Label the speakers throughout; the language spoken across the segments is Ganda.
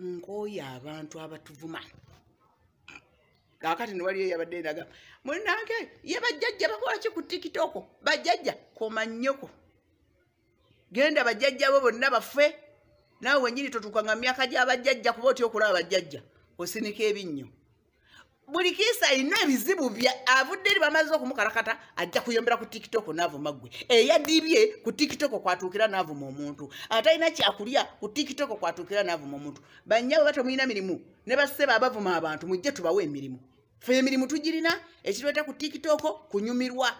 Speaker 1: Nkooye abantu abatuvuma. Kaakati ne waliyo eyabadde eraga munnange ye bajjajja bakola ki ku TikTok? Bajjajja koma nnyoko, genda bajjajja bo bonna baffe, naawe wennyini totuukanga mu myaka gya bajjajja kuba otya okulaba bajjajja osinika ebinnyo. Buli kiisa alina ebizibu bya avudde eri bamaze okumukalakata ajja kuyombera ku TikTok n'avuma ggwe. Eyadibye ku TikTok kwatuukira n'avuma omuntu, atalina kyakulya ku TikTok kwatuukira n'avuma omuntu. Bannyabo batomulina mirimu ne bassebo abavuma abantu, mujje tubawe emirimu. Ffe emirimu tugirina, ekireeta ku TikTok kunyumirwa.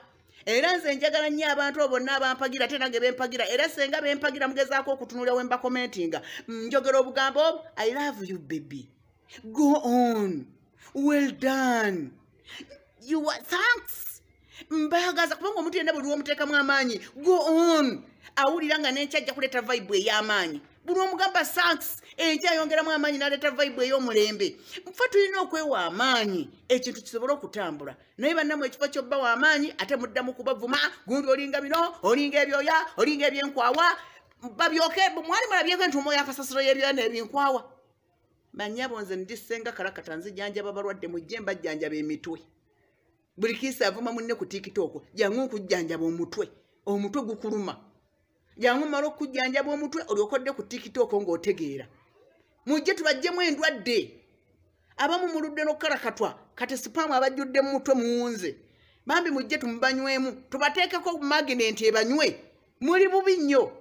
Speaker 1: Era nze njagala nnyo abantu abo bonna abampagira, ate nange bempagira, era senga bempagira mugezaako okutunulira we mbakomentinga. Njogera obugambo obwo, I love you baby, go on, well done, you are thanks. Mbagaza kubanga omuntu yenna buli lw'omuteekamu amaanyi, go on, awulira nga n'enkya ajja kuleeta vibe ey'amaanyi. Buli lw'omugamba thanks, enkya ayongeramu amaanyi n'aleeta vibe ey'omulembe. Nfe tulina okwewa amaanyi ekintu kisobole okutambula. Naye bannammwe ekifo ky'obbawa amaanyi ate muddamu kubavuma, gundi olinga bino, olinga ebyoya, olinga ebyenkwawa, babyoke. Mwali mulabyeko entuumo y'akasasiro y'ebyoya n'ebinkwawa? Bannyabo nze ndi Ssenga Kalakata, nzijjanjaba balwadde, mujje mbajjanjaba emitwe. Buli kiisa avuma munne ku TikTok, jangu nkujjanjaba omutwe, omutwe gukuluma. Jangu mmale okukujjanjaba omutwe olyoke odde ku TikTok ng'otegeera. Mujje tubaggyemu endwadde. Abamu muludde n'okukalakatwa, kati sipaamu abajjudde mu mutwe muwunze. Bambi mujje tumubanywemu, tubateekeko maginenti ebanywe. Muli bubi nnyo.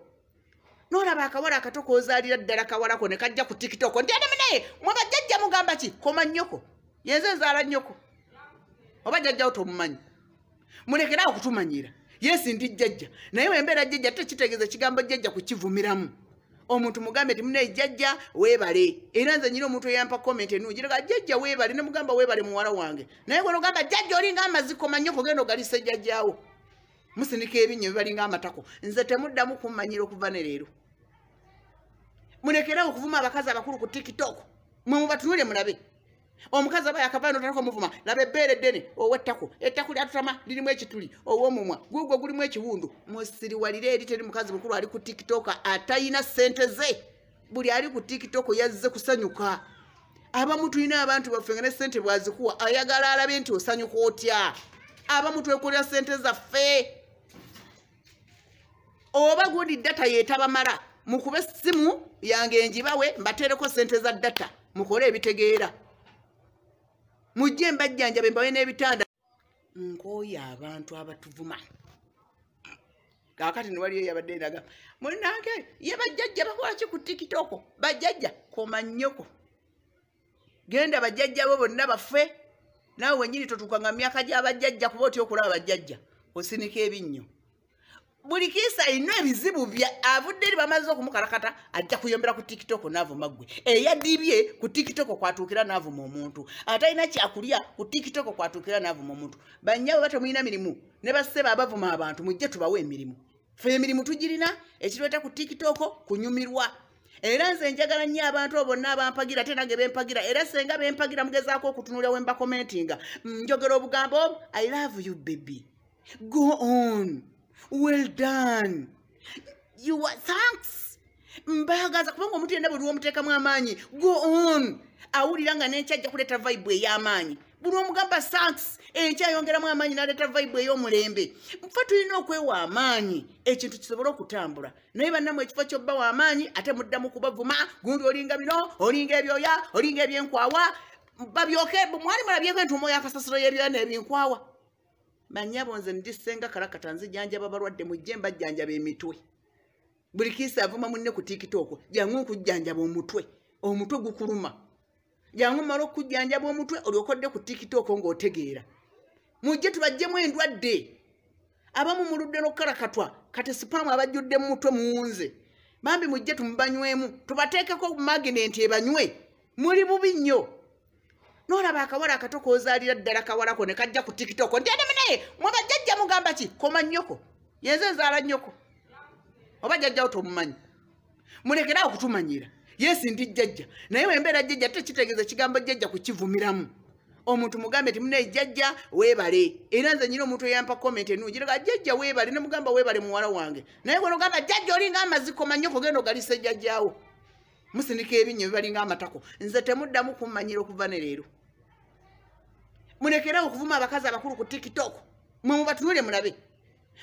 Speaker 1: N'olaba akawala akato k'ozaalira ddala kawalako ne kajja ku TikTok nti ate munaye mwe bajjajja mugamba ki? Koma nnyoko, yenze nzaala nnyoko, oba jjajjawo tomumanyi. Mulekere awo okutumanyira. Yesi ndi jjajja, naye wembeera jjajja tekitegeeza ekigambo jjajja kukivumiramu. Omuntu mugambe nti munaye jjajja weebale. Era nze nyina omuntu eyampa comment ennungi, nga jjajja weebale, ne mugamba weebale muwala wange. Naye gwe n'ogamba jjajja olinga amazzi, koma nnyoko, genda ogalise jjajjaawo. Musinika ebinnyo bibalinga amatako. Nze temuddamu kummanyira okuva ne leero. Mulekere okuvuma abakazi abakulu ku TikTok. Mwe mubatunule mulabe. Omukazi aba yakava n'otandika omuvuma, laba ebbeere eddene, ow'ettako, ettako lyatutama lirimu ekituli, ow'omumwa gugwo gulimu ekiwundu. Musiriwalire eri, teri mukazi mukulu ali ku TikTok atayina ssente ze. Buli ali ku TikTok yazze kusanyuka. Abamu tulina abantu baffe nga ne ssente bw'azikuwa ayagala alabe nti osanyuka otya. Abamu twekolera ssente zaffe. Oba gundi data yeetabamala, mukube essimu yange ngibawe mbateereko ssente za data, mukole ebitegeera. Mujje mbajjanjabe mbawe n'ebitanda. Nkooye abantu abatuvuma. Kaakati ne waliyo eyabadde eraga munnange ye bajjajja bakola ki ku TikTok? Bajjajja koma nnyoko, genda bajjajja bo bonna baffe, naawe wennyini totuukanga mu myaka gya bajjajja kuba otya okulaba bajjajja osinika ebinnyo. Buli kiisa alina ebizibu bya avudde eri bamaze okumukalakata ajja kuyombera ku TikTok n'avuma ggwe. Eyadibye ku TikTok kwatuukira n'avuma omuntu, atalina kyakulya ku TikTok kwatuukira n'avuma omuntu. Bannyabo batomulina mirimu ne bassebo abavuma abantu, mujje tubawe emirimu. Ffe emirimu tugirina, ekireeta ku TikTok kunyumirwa. Era nze njagala nnyo abantu abo bonna abampagira, ate nange bempagira, era senga bempagira mugezaako okutunulira we mbakomentinga. Njogera obugambo obwo, I love you baby, go on, well done, you are thanks. Mbagaza kubanga omuntu yenna buli lw'omuteekamu amaanyi, go on, awulira nga n'enkya ajja kuleeta vibe ey'amaanyi. Buli lw'omugamba thanks, enkya ayongeramu amaanyi n'aleeta vibe ey'omulembe. Nfe tulina okwewa amaanyi ekintu kisobole okutambula. Naye bannammwe ekifo ky'obbawa amaanyi ate muddamu kubavuma, gundi olinga bino, olinga ebyoya, olinga ebyenkwawa, babyoke. Mwali mulabyeko entuumo y'akasasiro y'ebyoya n'ebinkwawa? Bannyabo nze ndi Ssenga Kalakata, nzijjanjaba balwadde, mujje mbajjanjaba emitwe. Buli kiisa avuma munne ku TikTok, jangu nkujjanjaba omutwe, omutwe gukuluma. Jangu mmale okukujjanjaba omutwe olyoke odde ku TikTok ng'otegeera. Mujje tubaggyemu endwadde. Abamu muludde n'okukalakatwa, kati sipaamu abajjudde mu mutwe muwunze. Bambi mujje tumubanywemu, tubateekeko maginenti ebanywe. Muli bubi nnyo. N'olaba akawala akato k'ozaalira ddala kawalako ne kajja ku TikTok nti ate munaye mwe bajjajja mugamba ki? Koma nnyoko, yenze nzaala nnyoko, oba jjajjawo tomumanyi. Mulekere awo okutumanyira. Yesi ndi jjajja, naye wembeera jjajja tekitegeeza ekigambo jjajja kukivumiramu. Omuntu mugambe nti munaye jjajja weebale. Era nze nyina omuntu eyampa comment ennungi, nga jjajja weebale, ne mugamba weebale muwala wange. Naye gwe n'ogamba jjajja olinga amazzi, koma nnyoko, genda ogalise jjajjaawo. Musinika ebinnyo bibalinga amatako. Nze temuddamu kummanyira okuva ne leero. Mulekerawo okuvuma abakazi abakulu ku TikTok. Mwe mubatunule mulabe.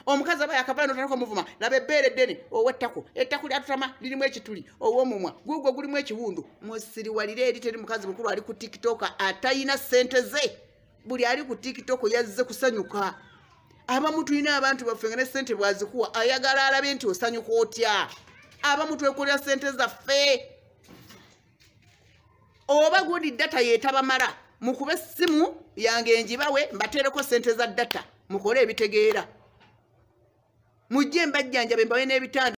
Speaker 1: Omukazi aba yakavaayo n'otandika omuvuma, laba ebbeere eddene, ow'ettako, ettako lyatutama lirimu ekituli, ow'omumwa gugwo gulimu ekiwundu. Musiriwalire eri, teri mukazi mukulu ali ku TikTok atayina ssente ze. Buli ali ku TikTok yazze kusanyuka. Abamu tulina abantu baffe nga ne ssente bw'azikuwa ayagala alabe nti osanyuka otya. Abamu twekolera ssente zaffe. Oba gundi data yeetabamala, mukube essimu yange njibawe mbateereko ssente za data, mukole ebitegeera. Mujje mbajjanjabe mbawe n'ebitanda.